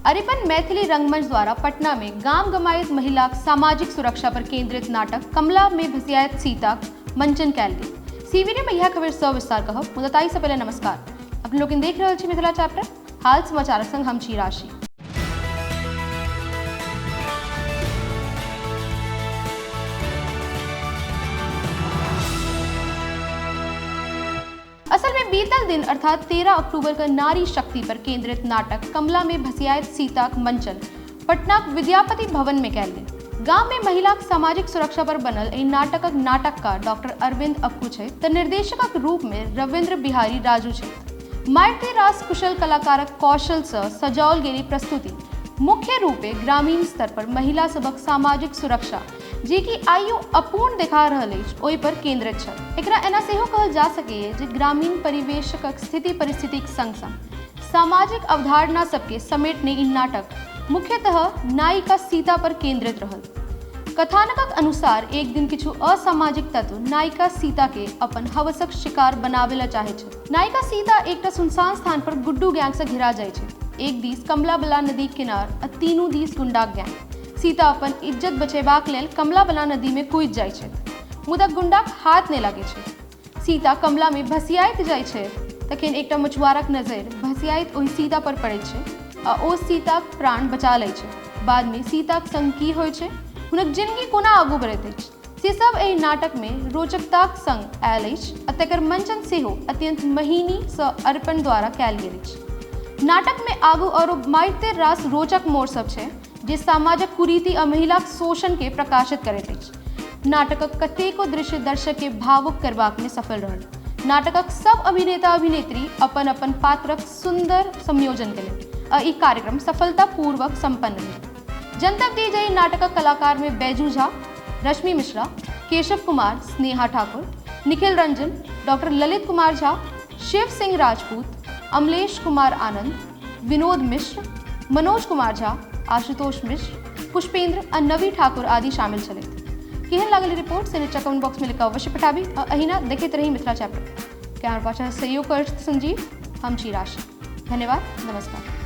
अरिपन मैथिली रंगमंच द्वारा पटना में गाम गमाइत महिलाक सामाजिक सुरक्षा पर केंद्रित नाटक कमला में भसियाइत सीताक मंचन कयल गेल। सीवीडी में यह खबर सविस्तार कहब, मुदा ताहि से पहिले नमस्कार। अपने लोकनि देख रहल छी मिथिला चैप्टर हाल समाचारक संग हम छी राशि। असल में बीतल दिन अर्थात 13 अक्टूबर का नारी शक्ति पर केंद्रित नाटक कमला में भसियाइत सीताक मंचन पटनाक विद्यापति भवन में कयल गेल। गाम में महिलाक सामाजिक सुरक्षा पर बनल एहि नाटकक नाटककार डॉक्टर अरविंद अक्कू छथि तऽ निर्देशकक रूप में रविंद्र बिहारी राजू छथि। मारिते रास कुशल कलाकारक कौशल सँ सजाओल गेल ई प्रस्तुति मुख्य रूपे ग्रामीण स्तर पर महिला सभक सामाजिक सुरक्षा जे कि आइयो अपूर्ण देखा रहल अछि ओहि पर केंद्रित छल। एकरा एना सेहो कहल जा सकैए जे ग्रामीण परिवेशकक स्थिति परिस्थितिक संग संग सामाजिक अवधारणा सबके समेटने ई नाटक मुख्यतः नायिका सीता पर केंद्रित रहल। कथानकक अनुसार एक दिन किछु असामाजिक तत्व नायिका सीता के अपन हवसक शिकार बनाबे ला चाहैत छथि। नायिका सीता एकटा सुनसान स्थान पर गुड्डू गैंग सँ घिरा जाइत छथि। एक दिस कमला बलान नदीक किनार आ तीनू दिस गुंडाक गैंग। सीता अपन इज्जत बचेबाक लेल कमला बलान नदी में कूदि जाइत छथि, मुदा गुंडाक हाथ नहि लागैत छै। सीता कमला में भसियाइत जाइत छथि, तखन एकटा मछुआराक नजरि भसियाइत ओहि सीता पर पड़ैत छै आ ओ सीताक प्राण बचा लैत छै। बाद में सीताक संग की होइत छै, हुनक जिनगी कोना आगू बढ़ैत अछि, से सब एहि नाटक में रोचकताक संग आयल अछि आ तकर मंचन सेहो अत्यंत महीनी सँ अर्पण द्वारा कयल गेल अछि। नाटक में आगू आरो मारिते रास रोचक मोड़ सब छै जे समाजक कुरीति आ महिलाक शोषण के प्रकाशित करैत अछि। नाटकक कतेको दृश्य दर्शक के भावुक करबाक में सफल रहल। नाटकक सब अभिनेता अभिनेत्री अपन अपन पात्रक सुंदर संयोजन केलनि आ ई कार्यक्रम सफलतापूर्वक संपन्न भेल। जनतब दी जे ई नाटकक कलाकार में बैजू झा, रश्मि मिश्रा, केशव कुमार, स्नेहा ठाकुर, निखिल रंजन, डॉक्टर ललित कुमार झा, शिव सिंह राजपूत, अमलेश कुमार आनंद, विनोद मिश्र, मनोज कुमार झा, आशुतोष मिश्र, पुष्पेंद्र आ नवी ठाकुर आदि शामिल छलथि। केहन लागल रिपोर्ट से नीचा कमेंट बॉक्स में लिख अवश्य पठाबी आ अहिना देखैत रही मिथिला चैप्टर। कैमरा पाछा सहयोग कर संजीव, हम छी राशि। धन्यवाद, नमस्कार।